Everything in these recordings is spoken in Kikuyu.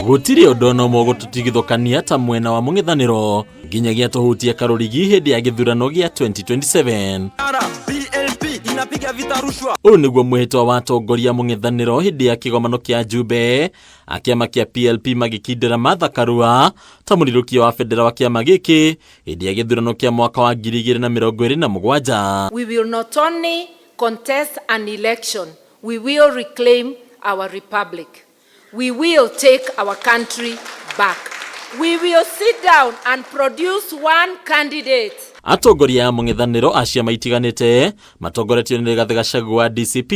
Gũtirĩ ũndũ ona ũmwe ũgũtũtigithũkania ta mwena wa mũng'ethanĩro nginyagia tũhutie karũrigi hĩndĩ ya gĩthurano gĩa 2027. PLP inapiga vita rushwa. Ũyũ nĩguo mwĩhĩtwa wa atongoria mũng'ethanĩro hĩndĩ ya kĩgomano kĩa Njumbe a kĩama kĩa PLP magĩkindĩra Martha Karua ta mũrirũkia wa bendera wa kĩama gĩkĩ hĩndĩ ya gĩthurano kĩa mwaka wa 2027. We will not only contest an election, we will reclaim our republic. We will take our country back. We will sit down and produce one candidate. Atongoria a mũng'ethanĩro a ciama itiganĩte matongoretio nĩ Rigathĩ Gachagua wa DCP,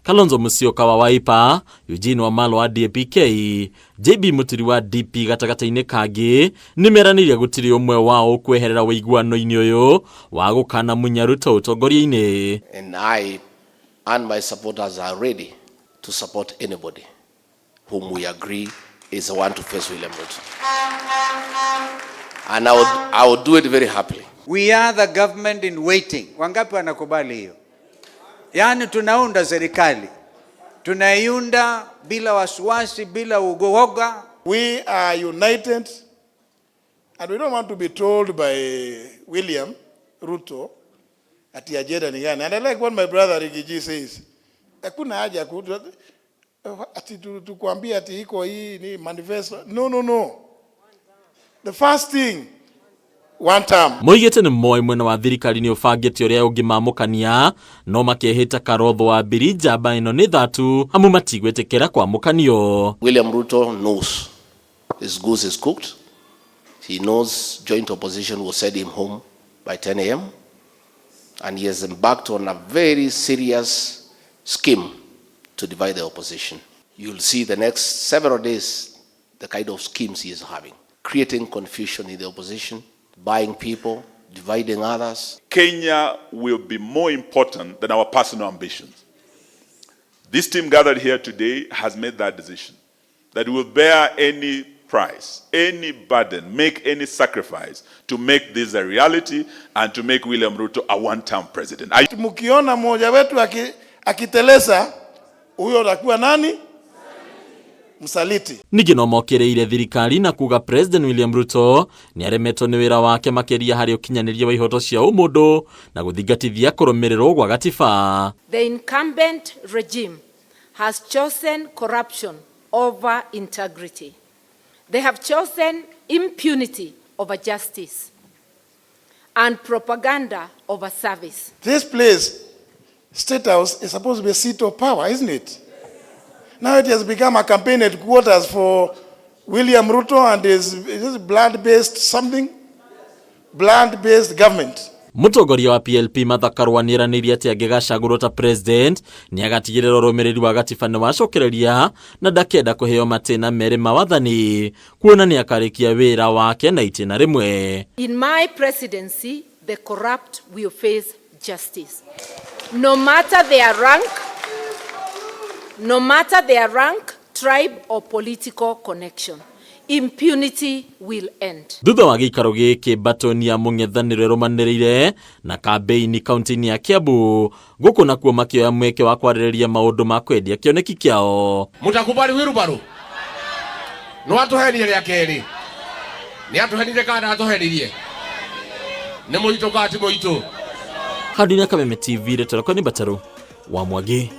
Kalonzo Musyoka wa Wiper, Eugene Wamalwa wa DAP-K, JB Muturi wa DP gatagatĩ-inĩ kangĩ nĩ meranĩire gũtirĩ ũmwe wao ũkweherera ũiguano-inĩ ũyũ wa gũkana Munya Ruto ũtongoria-inĩ. And I and my supporters are ready to support anybody whom we agree is the one to face William Ruto. And I would do it very happily. We are the government in waiting. Wangapi wanakubali hiyo? Yaani tunaunda serikali, tunaiunda bila wasiwasi, bila uoga. We are united and we don't want to be told by William Ruto ati agenda ni gani. And I like what my brother Riggy G says. Hakuna haja ati tukwambie ati iko hii ni manifesto. No, no, no. The first thing, one term. Moigĩte nĩ moĩ mwena wa thirikari nĩ ũbangĩte ũrĩa ũngĩmamũkania no makehĩta karotho wa mbiri njamba ĩno nĩ thatu amu matigwĩtĩkĩra kwamũkanio. William Ruto knows his goose is cooked. He knows joint opposition will send him home by 10 a.m. And he has embarked on a very serious scheme to divide the opposition. You'll see the next several days the kind of schemes he is having, creating confusion in the opposition, buying people, dividing others. Kenya will be more important than our personal ambitions. This team gathered here today has made that decision that we will bear any price, any burden, make any sacrifice to make this a reality and to make William Ruto a one-term president. I Mkiona mmoja wetu akiteleza, huyo atakuwa nani? Msaliti. Ningĩ no mokĩrĩire thirikari na kuga President William Ruto nĩ aremetwo nĩ wĩra wake makĩria harĩ ũkinyanĩria wa ihoto cia ũmũndũ na gũthingatithia kũrũmĩrĩrwo gwa gatiba. The incumbent regime has chosen corruption over integrity. They have chosen impunity over justice and propaganda over service. This place, State House, is supposed to be a seat of power, isn't it? Now it has become a campaign headquarters for William Ruto and his blood-based something, blood-based government. Mũtongoria wa PLP Martha Karua nĩeranĩire atĩ angĩgacagũrwo ta president nĩ agatigĩrĩra ũrũmĩrĩri wa gatiba nĩ wacokereria na ndakenda kũheo matĩna merĩ ma wathani kuona nĩ akarĩkia wĩra wake na itĩna rĩmwe. In my presidency, the corrupt will face justice. No matter their rank, no matter their rank, tribe, or political connection, impunity will end. Thutha wa gĩikaro gĩkĩ batoni ya mũng'ethanĩro ĩrũmanĩrĩire na kambĩini kaunti-inĩ ya Kiambu gũkũ nakuo makĩoya mweke wa kwarĩrĩria maũndũ ma kwendia kĩoneki kĩao. Mutakubali wheelbarrow? No atuhenirie rĩa kerĩ, nĩ atũhenirie kana ndatũhenirie? Nĩ mũitũ kana ti mũitũ? Handũ-inĩ Kameme TV, rĩtwa rĩakwa nĩ Mbatarũ wa Mwangi.